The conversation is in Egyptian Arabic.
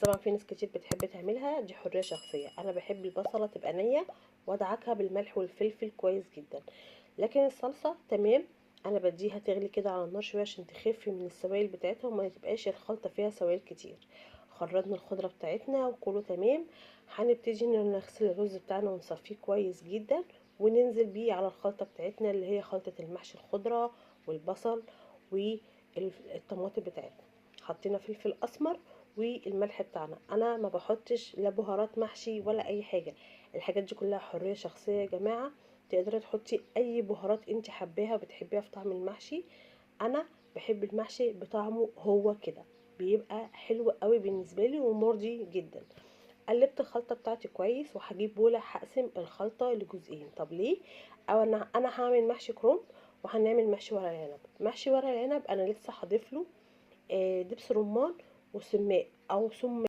طبعا في ناس كتير بتحب تعملها، دي حرية شخصية. انا بحب البصلة تبقى نية وادعكها بالملح والفلفل كويس جدا. لكن الصلصة تمام، انا بديها تغلي كده على النار شوية عشان تخف من السوائل بتاعتها وما تبقاش الخلطة فيها سوائل كتير. خرجنا الخضرة بتاعتنا وكله تمام. هنبتدي ان نغسل الرز بتاعنا ونصفيه كويس جدا، وننزل بيه على الخلطة بتاعتنا اللي هي خلطة المحشي، الخضرة والبصل والطماطم بتاعتنا. حطينا فلفل اسمر والملح بتاعنا. انا ما بحطش لا بهارات محشي ولا اي حاجة، الحاجات دي كلها حرية شخصية يا جماعة. تقدري تحطي اي بهارات انت حباها وبتحبيها في طعم المحشي. انا بحب المحشي بطعمه هو كده، بيبقى حلو قوي بالنسبة لي ومرضي جدا. قلبت الخلطة بتاعتي كويس، وهجيب بوله هقسم الخلطة لجزئين. طب ليه؟ او انا هعمل محشي كرنب وهنعمل محشي ورق العنب. محشي ورق العنب انا لسه هضيف له دبس رمان وسماق او سم.